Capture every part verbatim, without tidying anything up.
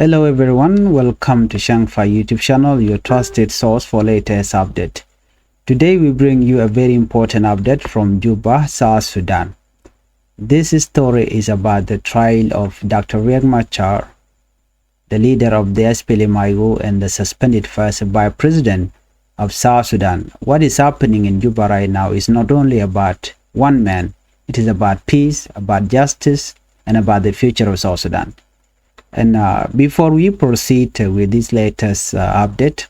Hello everyone, welcome to Shangfa YouTube channel, your trusted source for latest update. Today we bring you a very important update from Juba, South Sudan. This story is about the trial of Doctor Riek Machar, the leader of the S P L M I O and the suspended first vice president of South Sudan. What is happening in Juba right now is not only about one man, it is about peace, about justice, and about the future of South Sudan. And uh, before we proceed with this latest uh, update,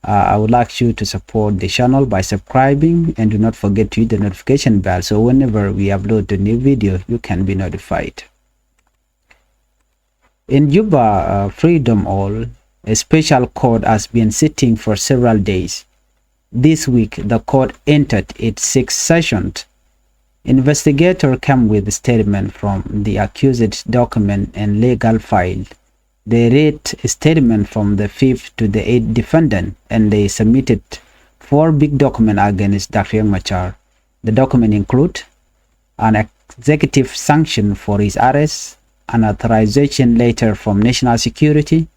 uh, I would like you to support the channel by subscribing, and do not forget to hit the notification bell, so whenever we upload a new video, you can be notified. In Juba, uh, Freedom Hall, a special court has been sitting for several days. This week, the court entered its sixth session. Investigator came with statement from the accused document and legal file. They read a statement from the fifth to the eighth defendant, and they submitted four big documents against Doctor Riek Machar. The document include an executive sanction for his arrest, an authorization letter from National Security,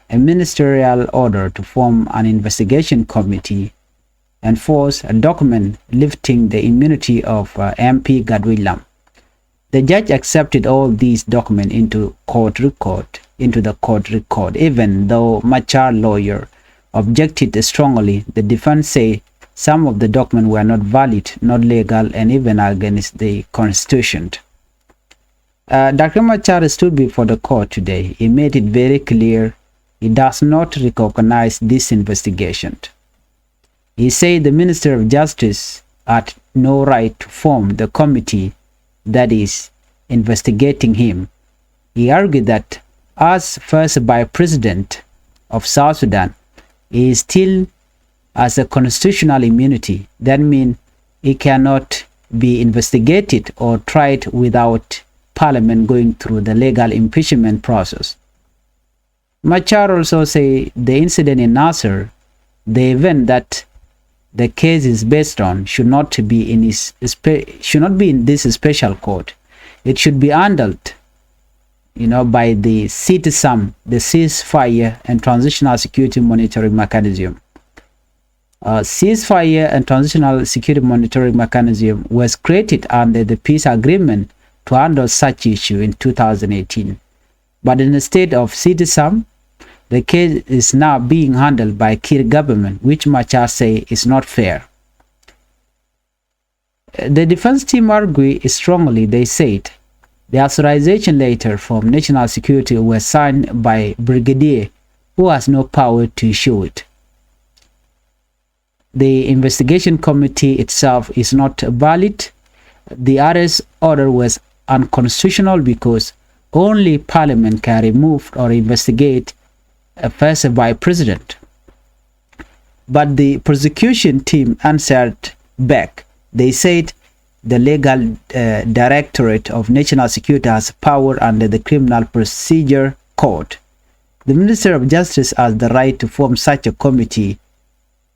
a ministerial order to form an investigation committee, and fourth, a document lifting the immunity of uh, M P Gatwech Lam. The judge accepted all these documents into court record, into the court record, even though Machar lawyer objected strongly. The defense say some of the documents were not valid, not legal, and even against the constitution. Uh, Doctor Machar stood before the court today. He made it very clear he does not recognize this investigation. He said the Minister of Justice had no right to form the committee that is investigating him. He argued that as first vice president of South Sudan, he is still as a constitutional immunity. That means he cannot be investigated or tried without parliament going through the legal impeachment process. Machar also say the incident in Nasser, the event that the case is based on, should not be in his spe-, should not be in this special court. It should be handled, you know, by the CTSAM, the Ceasefire and Transitional Security Monitoring Mechanism. Uh, ceasefire and transitional security monitoring mechanism was created under the peace agreement to handle such issue in two thousand eighteen. But instead of CTSAM, the case is now being handled by Kiir government, which Machar say is not fair. The defense team argue strongly. They said the authorization letter from National Security was signed by Brigadier, who has no power to issue it. The investigation committee itself is not valid. The arrest order was unconstitutional because only parliament can remove or investigate a first vice president. But the prosecution team answered back. They said the legal uh, directorate of national security has power under the criminal procedure code. The Minister of Justice has the right to form such a committee,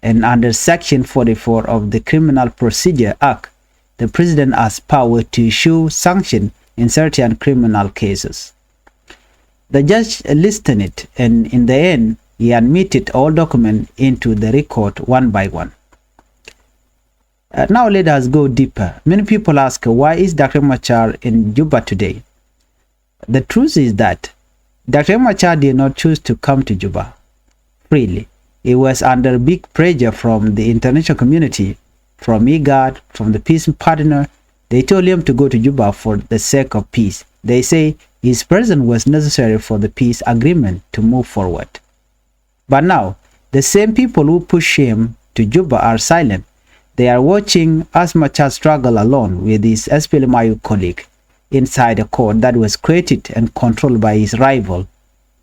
and under Section forty-four of the Criminal Procedure Act, the president has power to issue sanction in certain criminal cases. The judge listened it, and in the end, he admitted all documents into the record one by one. Uh, now let us go deeper. Many people ask, why is Doctor Machar in Juba today? The truth is that Doctor Machar did not choose to come to Juba freely. He was under big pressure from the international community, from IGAD, from the peace partner. They told him to go to Juba for the sake of peace. They say his presence was necessary for the peace agreement to move forward. But now, the same people who push him to Juba are silent. They are watching as Machar struggle alone with his SPLM-IO colleague inside a court that was created and controlled by his rival,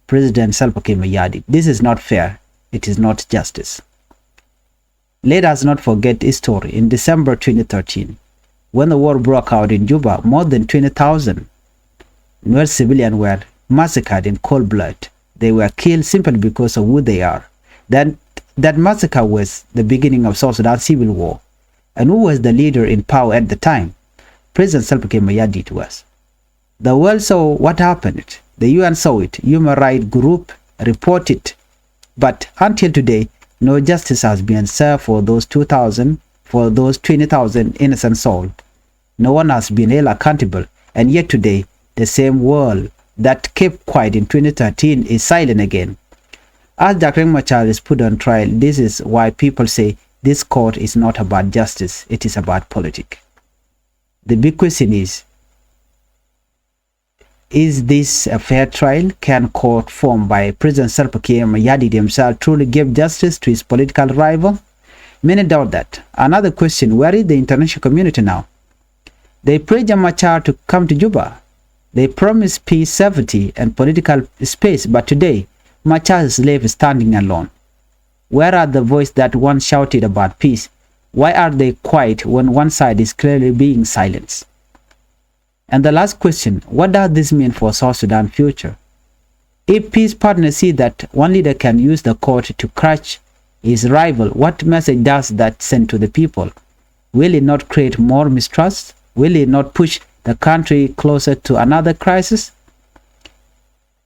President Salva Kiir Mayardit. This is not fair. It is not justice. Let us not forget history. In December twenty thirteen, when the war broke out in Juba, more than twenty thousand Nuer civilians were massacred in cold blood. They were killed simply because of who they are. Then that massacre was the beginning of South Sudan civil war. And who was the leader in power at the time? President Salva Kiir Mayardit was. The world saw what happened. The U N saw it. Human rights group report it. But until today, no justice has been served for those two thousand, for those twenty thousand innocent souls. No one has been held accountable. And yet today, the same world that kept quiet in twenty thirteen is silent again. As Doctor Riek Machar is put on trial, this is why people say this court is not about justice, it is about politics. The big question is, is this a fair trial? Can court formed by President Salva Kiir Mayardit himself truly give justice to his political rival? Many doubt that. Another question, where is the international community now? They pressure Machar to come to Juba. They promise peace, safety, and political space, but today, Machar is left standing alone. Where are the voices that once shouted about peace? Why are they quiet when one side is clearly being silenced? And the last question, what does this mean for South Sudan future? If peace partners see that one leader can use the court to crush his rival, what message does that send to the people? Will it not create more mistrust? Will it not push the country closer to another crisis?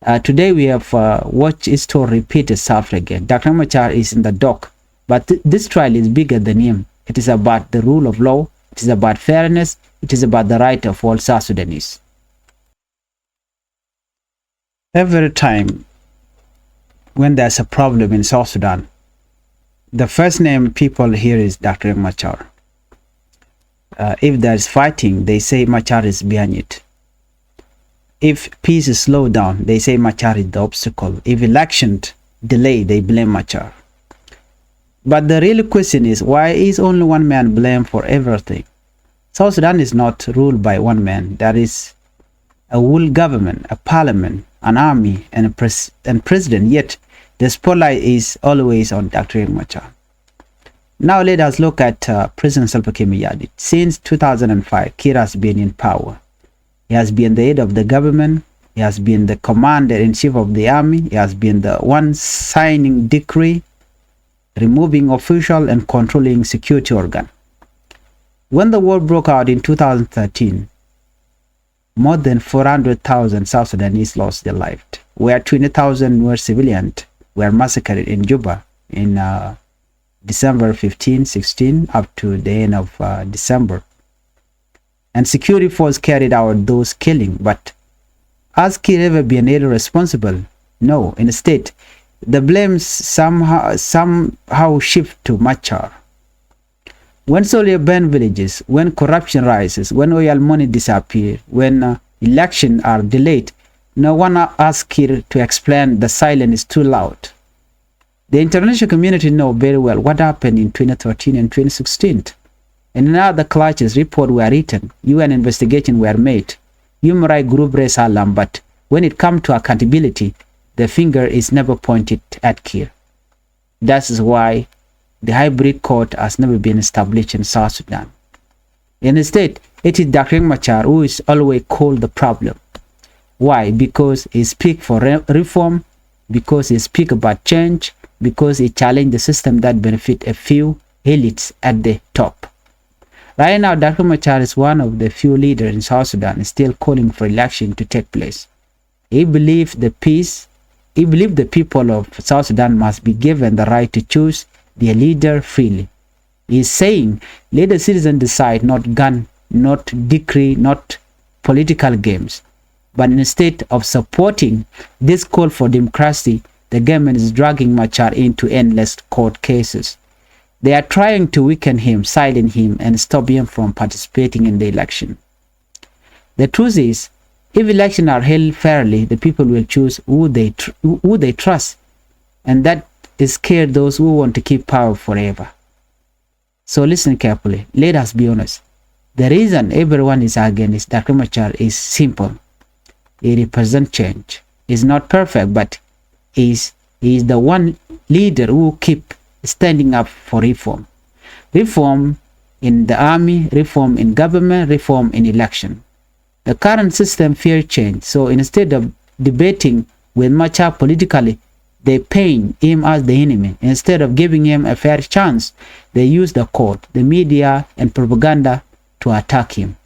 Uh, today we have, uh, watched history repeat itself again. Doctor Machar is in the dock, but th-, this trial is bigger than him. It is about the rule of law. It is about fairness. It is about the right of all South Sudanese. Every time when there's a problem in South Sudan, the first name people hear is Doctor Riek Machar. Uh, if there's fighting, they say Machar is behind it. If peace is slowed down, they say Machar is the obstacle. If election delay, they blame Machar. But the real question is, why is only one man blamed for everything? South Sudan is not ruled by one man. There is a whole government, a parliament, an army, and a pres-, and president. Yet the spotlight is always on Doctor Riek Machar. Now let us look at, uh, President Salva Kiir Mayardit. Since two thousand and five, Kiir has been in power. He has been the head of the government. He has been the commander-in-chief of the army. He has been the one signing decree, removing official and controlling security organ. When the war broke out in two thousand thirteen, more than four hundred thousand South Sudanese lost their life, where twenty thousand were civilians, were massacred in Juba in, uh, December fifteen, sixteen, up to the end of, uh, December. And security force carried out those killing. But has Kiir ever been held responsible? No. Instead, the blame somehow, somehow shift to Machar. When soldiers burn villages, when corruption rises, when oil money disappear, when, uh, elections are delayed, no one asks Kiir to explain. The silence is too loud. The international community know very well what happened in twenty thirteen and twenty sixteen. And in other clashes, reports were written, U N investigations were made, human rights groups raised alarm, but when it comes to accountability, the finger is never pointed at Kiir. That is why the hybrid court has never been established in South Sudan. Instead, it is Doctor Riek Machar who is always called the problem. Why? Because he speak for re-, reform, because he speak about change, because he challenge the system that benefit a few elites at the top. Right now, Doctor Machar is one of the few leaders in South Sudan still calling for election to take place. He believe the peace, he believe the people of South Sudan must be given the right to choose their leader freely. He is saying, let the citizen decide, not gun, not decree, not political games. But instead of supporting this call for democracy, the government is dragging Machar into endless court cases. They are trying to weaken him, silence him, and stop him from participating in the election. The truth is, if elections are held fairly, the people will choose who they tr-, who they trust, and that is scare those who want to keep power forever. So listen carefully. Let us be honest. The reason everyone is against Doctor Machar is simple. He represent change. He's not perfect, but he's, he is the one leader who keep standing up for reform. Reform in the army, reform in government, reform in election. The current system fear change, so instead of debating with Machar politically, they paint him as the enemy. Instead of giving him a fair chance, they use the court, the media, and propaganda to attack him.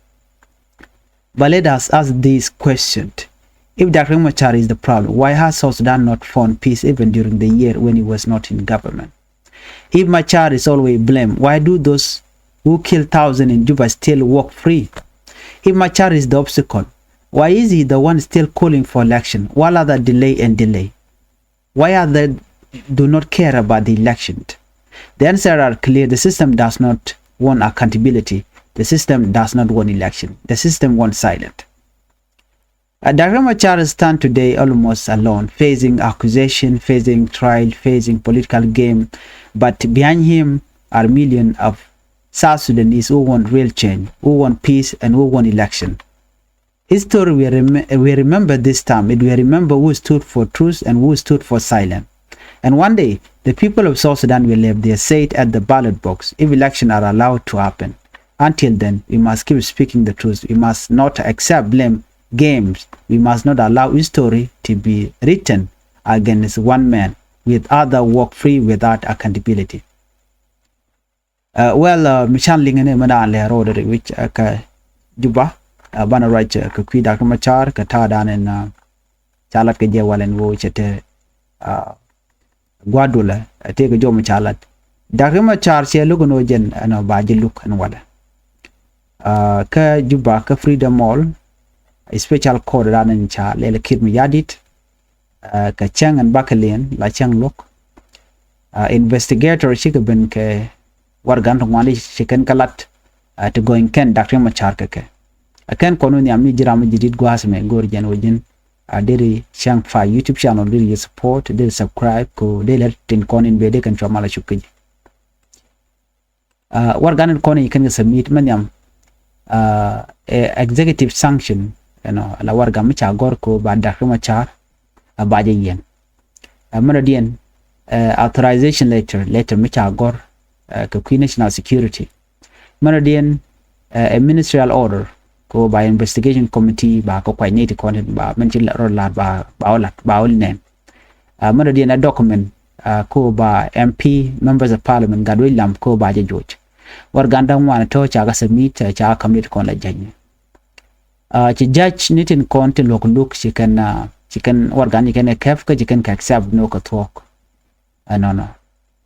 But let us ask this question. If Doctor Machar is the problem, why has South Sudan not found peace even during the year when he was not in government? If Machar is always blamed, why do those who kill thousands in Juba still walk free? If Machar is the obstacle, why is he the one still calling for election while others delay and delay? Why others do not care about the election? The answers are clear. The system does not want accountability. The system does not want election. The system wants silence. Uh, Doctor Machar stand today almost alone, facing accusation, facing trial, facing political game. But behind him are millions of South Sudanese who want real change, who want peace, and who want election. History will, rem- will remember this time. It will remember who stood for truth and who stood for silence. And one day, the people of South Sudan will have their say at the ballot box if elections are allowed to happen. Until then, we must keep speaking the truth. We must not accept blame games. We must not allow history to be written against one man with other walk free without accountability. Uh, well, uh, mi can liŋ ni mi daan lɛ ro̱o̱dɛ ri wi̱c, uh, kɛ Juba, uh, banɛ ruac, uh, kɛ kui̱ Doctor Machar kɛ ta̱a̱ daan in, uh, ca lat kɛ jɛ walɛ ni wee cɛ te, uh, gua̱dulɛ, uh, tëëkɛ jɔm ca lat. Doctor Machar cɛ luk ni wee jɛn ɛn ba ji̱ luk ɛn walɛ. Uh, kä Juba kä Freedom Hall, special court daan in ca lɛl Kiir Mayardit, uh, kɛ cäŋ ɛn bakɛ liɛn la cäŋ luɔ̱k. Uh, investigator cikɛ ben kɛ warɛgan ti ŋuan ci kɛn kä lat, uh, ti gɔny kɛn Doctor Machar kɛ kɛ. A kɛn kɔn wä nhiam ni ji̱ ram mi ji̱ di̱t gua̱a̱th mɛ go̱o̱r jɛn wä ji̱n, uh, deri cäŋ fa YouTube channel deri yɛ support, deri subscribe, ko deri lɛr tin kɔn in bee dee kɛn cua mal a cuk kä ji̱. Uh, warɛgan in kɔn in kɛn kɛ submit mɛ nhiam, uh, ɛ executive sanction, you know, la warɛgan mi ca gɔ̱r ko ba Doctor Machar, uh, ba jɛ yiɛn. Uh, mɛnɔ diɛn, uh, authorization letter, letter mi ca gɔ̱r, uh, kɛ kui̱ national security. Mɛnɔ diɛn, uh, a ministerial order ko ba investigation committee ba kɛ kuac nɛy ti kɔn in ba mɛn ci rɔ lat ba, ba wä lat, ba wä nɛn. Uh, mɛnɔ diɛn a document, uh, ko ba M P, members of parliament, gat wec lam ko ba jɛ joc. Warɛgan da̱ŋ ŋuan tɔ̱ ca kɛ submit, uh, ca kɛ commit kɔn la judge. Uh, ci judge ni tin kɔn ti luɔk luk ci kɛn, uh, ci kɛn warɛgan ci kɛn ɛ kɛp kä ci kɛn kɛ accept ni wä kɛ thuɔ̱k. Ɛnɔnɔ.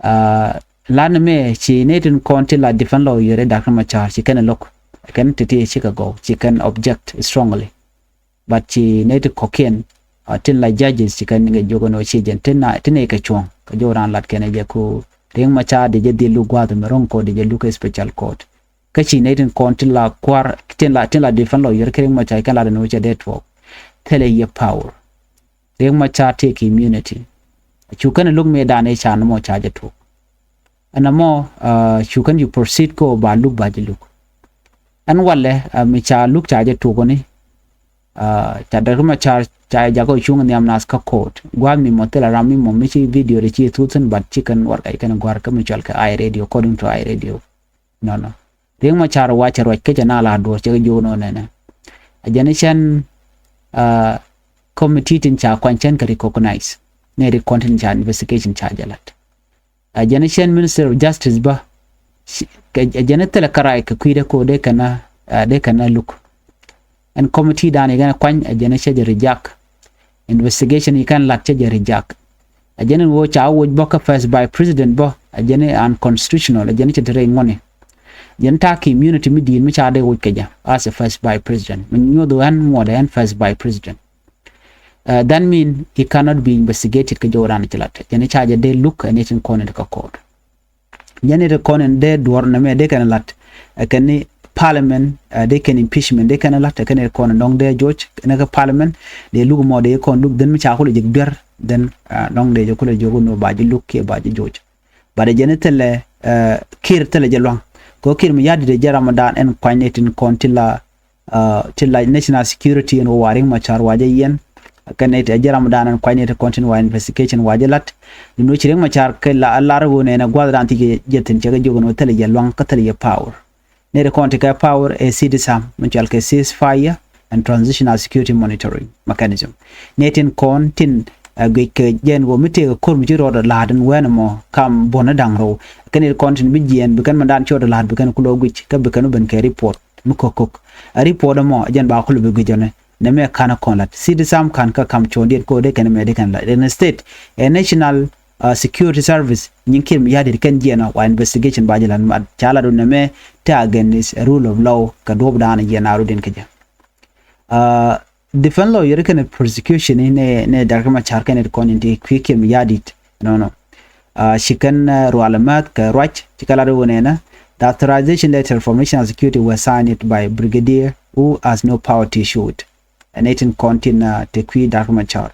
Uh, lan mɛ ci ni tin kɔn ti la defend lawyer Doctor Machar ci kɛn ɛ lo̱k. Kɛn ti ti ci kɛ gɔw ci kɛn object strongly. But ci nɛy ti kɔ̱kiɛn, uh, tin la judges ci kɛn kɛ jiök ɛn ɣöö ci jɛn tin na, tin nɛy kɛ cuɔ̱ŋ kɛ jiök raan lat kɛn ɛ jɛ ko Riek Machar di jɛ dhil luk gua̱a̱th mi ro̱ŋ kɔ di jɛ luk ɛ special court. Kä ci nɛy tin kɔn tin la kua̱r, tin la, tin la defend lawyer kɛ Riek Machar kɛn lat ɛn ɣöö cɛ dee tuɔɔk. Thilɛ yɛ power. Riek Machar tëëkɛ immunity. Cu kɛn luk mëë dan ëë ca nɔmɔ ca jɛ tuɔɔk. Ɛn ɛmɔ, uh, cu kɛn cu proceed kä ɣöö ba luk ba jɛ luk. Ɛn walɛ, uh, mi ca luk ca jɛ tuɔɔk ni, uh, ca däk mɛ ca, ca jɛ jakä cuŋ nhiam nath kä court. Gua̱a̱th mi mɔ thilɛ ram mi mɔ mi ci video di ci thuth thi̱n but ci kɛn warɛgak kɛn gua̱a̱r kä mi cɔal kɛ Eye Radio, according to Eye Radio. Nɔnɔ. Riek Machar wa cɛ ruac kä cɛ na la duɔ̱ɔ̱r cɛ kɛ jiök nɔ nɛnɛ. A jɛn cɛn, uh, committee tin ca kuany cɛn kɛ recognize. Ni ri kɔn tin ca investigation ca jɛ lat. A jɛn cɛn Minister of Justice bä. Ci, kɛ, a jɛn thilɛ kärac kɛ kui̱dɛ ko dee kɛn a, uh, dee kɛn a luk. Ɛn committee dan i̱ kɛn kuany a jɛn cɛ jɛ reject. Investigation i̱ kɛn lat cɛ jɛ reject. A jɛn in woo ca woc bä kä first vice president bä a jɛn i̱ unconstitutional a jɛn i̱ cɛ te rɛy ŋuɔ̱ni. Jɛn ta̱a̱ kɛ immunity mi di̱i̱t mi ca dee woc kɛ jɛ as a first vice president. Mi nyuɔth ɣän ŋuɔ̱t ɣän first vice president. Uh, that mean he cannot be investigated kɛ jɔw ran ci lat. Jɛn i̱ ca jɛ dee luk ɛn i̱ tin kɔn in kä court. Jɛn i̱ ti kɔn in dee duɔ̱r nɛmɛ dee kɛn lat. Ɛ kɛn ni parliament, ɛ dee kɛn impeachment dee kɛn lat. Ɛ kɛn i̱ ti kɔn in dɔ̱ŋ dee joc kɛn kä parliament dee luk mɔ dee kɔn luk dhen mi ca kulɛ jek duer dhen, ɛ dɔ̱ŋ dee jɛ kulɛ jek wun ba ji̱ luk kiɛ ba ji̱ joc. But ɛ jɛn i̱ thilɛ, ɛ Kiir thilɛ jɛ lua̱ŋ. Kɛ ɣöö Kiir mi ya̱r di̱t ɛ jɛ Ramadan ɛn kuany ni tin kɔn ti la, uh, ti la national security in wä wa Riek Machar wa jɛ yɛn. Kɛ nɛy ti a jɛ Ramadan ɛn kuany nɛy ti kɔn tin wa investigation wa jɛ lat. Ni nu ci Riek Machar kɛ la a lar wä nɛn a gua̱th dan ti jɛ, jɛ thi̱n cɛ kɛ jiök ni wä thilɛ jɛ luaŋ kä thilɛ jɛ power. Nɛy ti kɔn ti kɛ power ɛ ceasefire, mi cɔal kɛ ceasefire and transitional security monitoring mechanism. Nɛy tin kɔn tin, uh, guic kɛ jɛn wä mi tëëk ko̱r mi ci rɔɔdɛ la̱a̱t in wɛn mɔ kam buɔ̱n da̱ŋ rɛw. Kɛ nɛy ti kɔn tin bi jiɛɛn bi kɛn mɛn dan ci rɔɔdɛ la̱a̱t bi kɛn kulɛ guic kä bi kɛn wä ben kɛ report mi ko̱k ko̱k. A report ɛmɔ a jɛn ba kulɛ bi guic ɔnɛ. Nɛmɛ ka̱n kɔn lat. Citi sam ka̱n kä kam cuɔ̱ɔ̱ŋdiɛn kɛ ɣöö dee kɛn mɛ dee kɛn lat. Instead ɛ National Security Service nyin Kiir Mayardit kɛn jiɛn ɔ, wa investigation ba jɛ lat mat. Ca lat ɔ nɛmɛ te against rule of law kɛ duɔ̱ɔ̱pdan jiɛn a rutdiɛn kɛ jɛ. Defense lawyer kɛnɛ prosecution ni nɛ, nɛ Doctor Machar kɛnɛ ti kɔn in ti kui̱ Kiir Mayardit nɔnɔ. Ci kɛn rual mäth kɛ ruac, ci kɛ lat wä nɛnɛ, the authorization letter for national security was signed by brigadier who has no power to issue it. Ɛn ɛ tin kɔn tin te kui̱ Doctor Machar.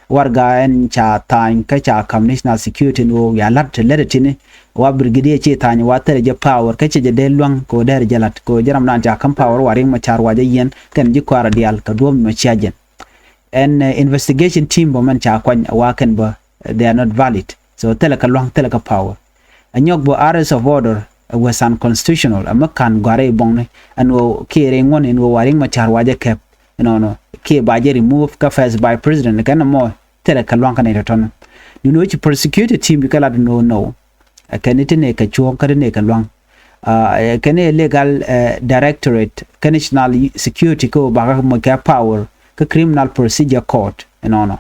Warɛga ɛn ca tha̱a̱ny kä ca ka̱m national security ni wä wiaa la̱t te lät ɛ tini. Wa brigadier ci tha̱a̱ny wa thilɛ jɛ power kä cɛ jɛ dee luäŋ kɛ ɣöö dee rɛ jɛ la̱t kɛ ɣöö jɛ ram dan ca ka̱m power wa Riek Machar wa jɛ yiɛn kɛn ji̱ kɔaarɛ diaal kɛ duɔ̱ɔ̱p mi mɛ cia jɛn. Ɛn investigation team bä mɛn ca kuany wa kɛn bä, they are not valid. So thilɛ kɛ lua̱ŋ, thilɛ kɛ power. Ɛ nyɔk bä arrest of order was unconstitutional, ɛ mi ka̱n gɔ̱a̱r i̱ buɔ̱ŋni ɛn ɣöö kiɛ rɛy ŋuɔ̱n ɛn ɣöö wa Riek Machar wa jɛ kɛp nɔnɔ kiɛ ba jɛ remove kä first vice president kɛn ɛmɔ. Thilɛ kɛ lua̱ŋ kä nɛy tɔ̱tɔ̱ni. Ni ni wä ci prosecutor team bi kɛ lat ni wä nɔw. Ɛ kɛn ni ti ni kɛ cuɔ̱ɔ̱ŋ kä ti ni kɛ lua̱ŋ. Ɛ kɛn ni legal directorate kä national security kä wä bakä moc kɛ power kä criminal procedure court nɔnɔ.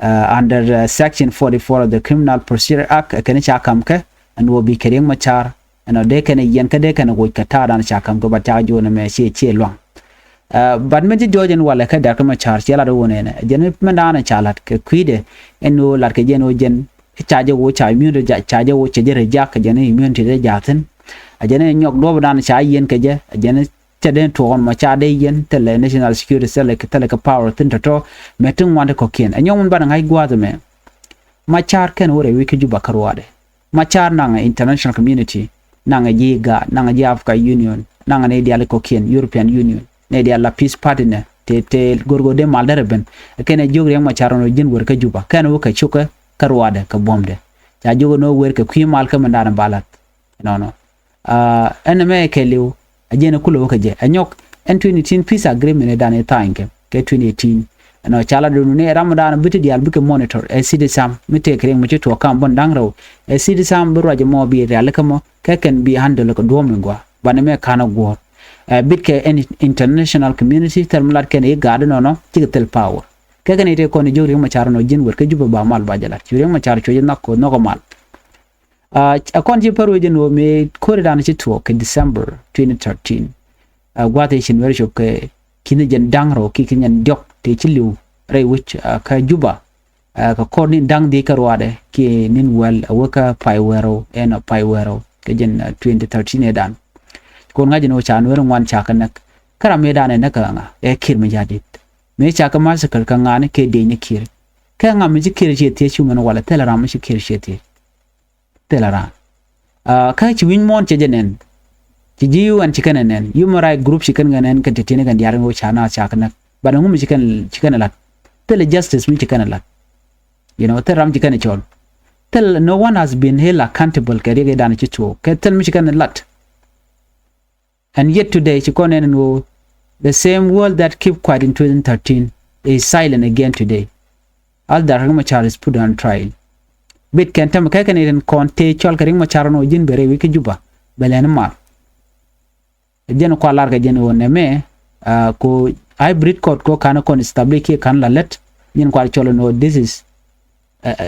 Under section forty-four of the Criminal Procedure Act ɛ kɛn ni ca ka̱m kɛ ɛn wä bi kɛ Riek Machar ɛn ɔ dee kɛn ɛ yiɛn kä dee kɛn ɛ woc kɛ ta̱a̱ dan ca ka̱m kɛ bat ca jo̱o̱n ɛmɛ ciɛ ciɛ lua̱ŋ. Bat mɛn ci jɔɔc ɛn walɛ kɛ Doctor Machar ciɛ lat wä nɛnɛ ɛ jɛn mɛn daanɛ ca lat kɛ kui̱dɛ ɛn wä lat kɛ jɛn wä jɛn ca jɛ wä ca immunity ca jɛ wä cɛ jɛ rɛ jak kɛ jɛn immunity dee jak thi̱n. Ɛ jɛn nyɔk duɔ̱p dan ca yiɛn kɛ jɛ ɛ jɛn cɛ dee tuɔɔk ɛn mɔ ca dee yiɛn thilɛ national security thilɛ thilɛ kɛ power thi̱n tɔ̱tɔ̱. Mɛ ti ŋuan ti kɔ̱kiɛn ɛ nyɔk min banɛ ŋa̱c gua̱a̱th ɛmɛ. Machar kɛn wä rɛy wi̱c kä Juba kä ruaadɛ. Machar naŋɛ international community, naŋɛ ji̱ IGAD, naŋɛ ji̱ Africa Union, naŋɛ nɛy diaal kɔ̱kiɛn, European Union, nɛy diaal la peace partner te te go̱rgo̱r dee mal derɛ ben. Kɛn ɛ jiök Riek Machar nɔ ji̱n wër kä Juba kɛn wä kɛ cukɛ kä ruaadɛ kɛ buɔ̱mdɛ. Ca jiök nɔ wër kɛ kui̱ mal kä mɛn daanɛ ba la̱th nɔnɔ. Ɛn ɛmɛ kɛɛliw a jiɛn ɛ kulɛ wä kɛ jɛ ɛ nyɔk ɛn twenty eighteen peace agreement ɛ dan ɛ tha̱a̱ny kɛ kɛ twenty eighteen. Ɛnɔ ca la donu ni ɛ ram dan bi ti diaal bikɛ monitor ɛ city sam mi tëëk riɛŋ mi ci tuɔɔk kam bun da̱ŋ rɛw. Ɛ city sam bi ruac ɛmɔ bi rialikä mɔ kɛ kɛn bi handle kɛ duɔ̱ɔ̱m in gua banɛ mɛ ka̱n ɛ guɔ̱ɔ̱r. Ɛ bit kɛ ɛn international community thɛl mi lat kɛn i̱ gaat inɔnɔ cikɛ thil power. Kɛ kɛn i̱ tëë kɔn i̱ jiök Riek Machar inɔ ji̱n wër kä Juba ba mal ba jɛ lat ci Riek Machar cuɛ jɛ nhɔk kɛ nhɔk ɛ mal. Ɛ kɔn ci pär wec ɛn ɣöö mëë ko̱ri dan ci tuɔɔk kɛ December twenty thirteen. Ɛ gua̱a̱th ëë ci Nuɛr cop kɛ ki̱n jɛn da̱ŋ rɛw kiɛ ki̱n jɛn diɔ̱k tëë ci li̱w rɛy wec kä Juba. Ɛ kɛ kɔr ni da̱ŋ dhiec kä ruaadɛ kiɛ ni̱n wäl ɛ wä kä pay wäl rɛw ɛn ɔ pay wäl rɛw kɛ jɛn twenty thirteen ëë dan. Kɔn ŋa̱c ɛn ɣöö ca Nuɛr ŋuan ca kɛ näk. Kä ram ëë dan ɛ näk kɛ ŋa ɛ Kiir Mayardit. Mëë ca kɛ massacre kɛ ŋa̱ni kɛ dec ni Kiir. Kɛ ŋa mi ci Kiir ciɛ thiec cu mɛn walɛ thilɛ ram mi ci Kiir ciɛ thiec. Thilɛ raan. Kä ci wi̱ny muɔ̱ɔ̱n cɛ jɛ nɛn. Ci ji̱ U N ci kɛn ɛ nɛn, human right group ci kɛn kɛ nɛn kɛ ti ti̱n kɛn diaar ŋo̱ ca na ca kɛ näk. But ŋu mi ci kɛn ci kɛn ɛ la̱t. Thilɛ justice mi ci kɛn ɛ la̱t. You know, thil ram ci kɛn ɛ cɔl. Thil no one has been held accountable kɛ riɛk i̱ dan ci tuɔɔk kɛ thil mi ci kɛn ɛ la̱t. And yet today ci kɔn ɛn in ɣöö the same world that keep quiet in twenty thirteen is silent again today. As Doctor Riek Machar is put on trial. Bit kɛn tämɛ kɛ kɛn in kɔn tëë cɔl kɛ Riek Machar nɔ ji̱n bɛ rɛy wi̱c kä Juba bɛ lɛn mal. Jɛn kua lar kɛ jɛn ɣöö nɛmɛ ko hybrid court ko ka̱n kɔn establish kiɛ ka̱n la lät. Jɛn kua cɔl in ɣöö this is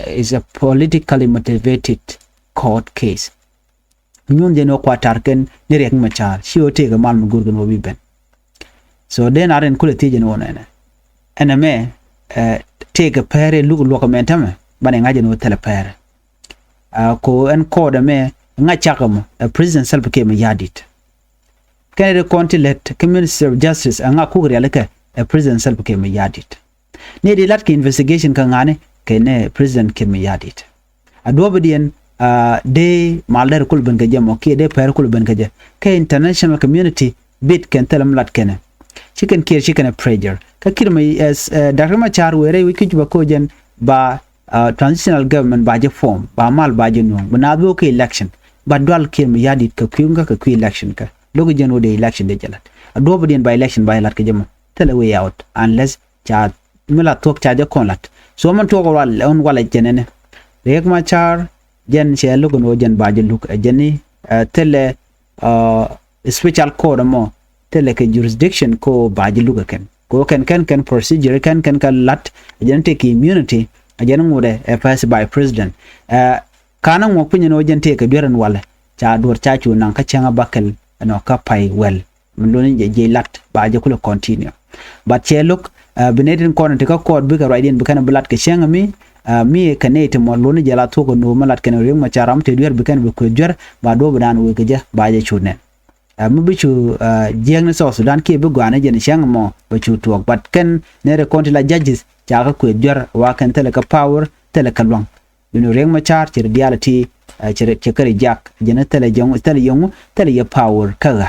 is a politically motivated court case. Nyuɔ̱n jɛn ɣöö kua tar kɛn ni Riek Machar ci ɣöö tëëkɛ mal mi go̱o̱r kɛn ɣöö bi ben. So den a rin kulɛ thiec jɛn ɣöö nɛnɛ ɛn ɛmɛ tëëkɛ pɛrɛ luk luɔk ɛmɛn tämɛ banɛ ŋa̱c jɛn ɣöö thilɛ pɛrɛ. Ko ɛn kɔɔdɛ mɛ ŋa̱c cak ɛmɔ ɛ President Salva Kiir Mayardit. Kɛn ri kɔn ti lät kä Ministry of Justice ɛ ŋa̱c kuk rialikä ɛ President Salva Kiir Mayardit. Ni di lat kɛ investigation kä ŋa̱ni kɛ ni President Kiir Mayardit. A duɔ̱ɔ̱pidiɛn dee mal derɛ kul ben kɛ jɛ mɔ kiɛ dee pɛr kul ben kɛ jɛ kɛ international community bit kɛn thilɛ mi lat kɛnɛ. Ci kɛn Kiir ci kɛnɛ pressure kä Kiir mi Doctor Machar wëë rɛy wi̱c kä Juba ko̱ jɛn ba transitional government ba jɛ form ba mal ba jɛ nuɔ̱ŋ bi naath bi wä kɛ election. Ba dual Kiir Mayardit kɛ kui̱ ŋä kɛ kui̱ election kä lo̱k jɛn wä dee election dee jɛ lat. A duɔ̱ɔ̱pidiɛn ba election ba jɛ lat kɛ jɛ mɔ thilɛ way out unless ca mi la thuɔ̱k ca jɛ kɔn lat. So min tuɔk wal ɛn walɛ jɛn ɛnɛ Riek Machar jɛn cɛ luk ɛn ɣöö jɛn ba jɛ luk ɛ jɛn ni thilɛ special court ɛmɔ thilɛ kɛ jurisdiction ko ba jɛ luk ɛ kɛn. Kɛ ɣöö kɛn kɛn kɛn procedure kɛn kɛn kɛ la̱t, ɛ jɛn tëëkɛ immunity, ɛ jɛn ŋotdɛ ɛ first vice president. Ɛ, ka̱n ɛ ŋuɔk piny ɛn ɣöö jɛn tëëkɛ duer ɛn walɛ ca duɔ̱ɔ̱r ca cu naŋ kä cäŋ ɛ bäkɛl ɛnɔ kä pay wɛl. Min luni jɛ jiɛc lat ba jɛ kulɛ continue. But cɛ lo̱k, ɛ, bi nɛy tin kɔn ti kä court bikɛ ruacdiɛn bi kɛn bi lat kɛ cäŋ mi, ɛ, mi kɛ nɛy ti mɔ luni jɛ la thuɔ̱k ɛ no̱o̱m mi lat kɛn Riek Machar ram te duer bi kɛn bi kueth juer ba duɔ̱ɔ̱p dan wek kɛ jɛ ba jɛ cu nɛn. Ɛ, mi bi cu, ɛ, jiäkni South Sudan kiɛ bi gɔaa ni jɛn cäŋ mɔ bɛ cu tuɔɔk. But kɛn nɛy ti kɔn ti la judges ca kɛ kueth juer wa kɛn thilɛ kɛ power, thilɛ kɛ luaŋ. Yun Riek Machar ci ri diaal ti, ɛ, ci ri, ci kɛ ri jak. Jɛn thilɛ jɛŋ, thilɛ yɛŋu, thilɛ yɛ power kä ɣä.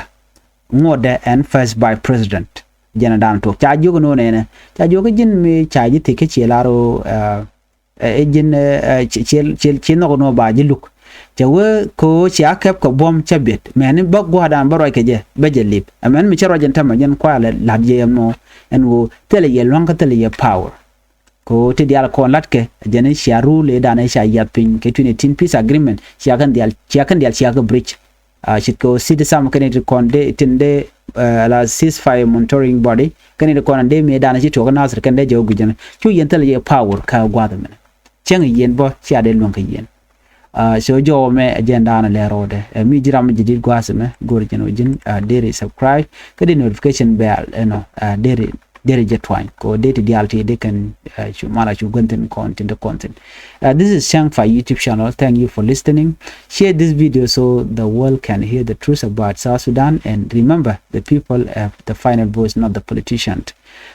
Ŋuɔ̱tdɛ ɛn first vice president. Jɛn dan tuɔɔk. Ca jiök ɛn ɣöö nɛnɛ. Ca jiök kä ji̱n mi ca ji̱ thiec kä ciɛ lar ɣöö, ɛ, ɛ, ɛ ji̱n, ɛ, ɛ, ci, ci, ci, ci nhɔk ɛn ɣöö ba ji̱ luk. Cɛ wee kɛ ɣöö cia kɛp kɛ buɔ̱m cä biɛt. Mɛni bä gua̱a̱r dan bä ruac kɛ jɛ, bä jɛ lip. Ɛ mɛn mi cä ruac ɛn tämɛ jɛn kualɛ la̱t jɛ ɛmɔ. Ɛn ɣöö thilɛ yɛ lua̱ŋ kä thilɛ yɛ power. Kɛ ɣöö ti diaal kɔn la̱tkɛ, jɛn i̱ cia rule ëëdan i̱ ca yiath piny kɛ twenty eighteen peace agreement, cia kɛn diaal, cia kɛn diaal cia kɛ breach. Ɛ, ce̱tkɛ ɣöö city sam kɛn i̱ ti kɔn dee, tin dee, ɛ, la ceasefire monitoring body, kɛn i̱ ti kɔn dee mëëdan i̱ ci tuɔɔk kä Nasir kɛn dee jɛ wä gui̱c jɛn. Cu yɛn thilɛ yɛ power kä gua̱a̱th ɛmɛnɛ. Cäŋ i̱ yɛn bä cia dee luäŋ kɛ yɛn. Ɛ, so jɔwä mɛ ɛ jɛn daanɔ lɛ rɔɔdɛ. Ɛ, mi ji̱ ram mi ji̱ dit gua̱a̱th ɛmɛ, go̱r jɛn wä ji̱n, ɛ, deri subscribe, kä deri notification bell, ɛnɔ, ɛ, deri deri jɛ tuany kɛ ɣöö dee ti diaal ti dee kɛn, ɛ, cu mal a cu guänh thi̱n kɔn tin dee kɔn thi̱n. Ɛ, this is Chang Fai YouTube channel. Thank you for listening. Share this video so the world can hear the truth about South Sudan. And remember, the people have the final voice, not the politicians.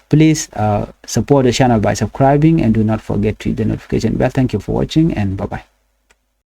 Please, uh, support the channel by subscribing and do not forget to hit the notification bell. Thank you for watching and bye-bye.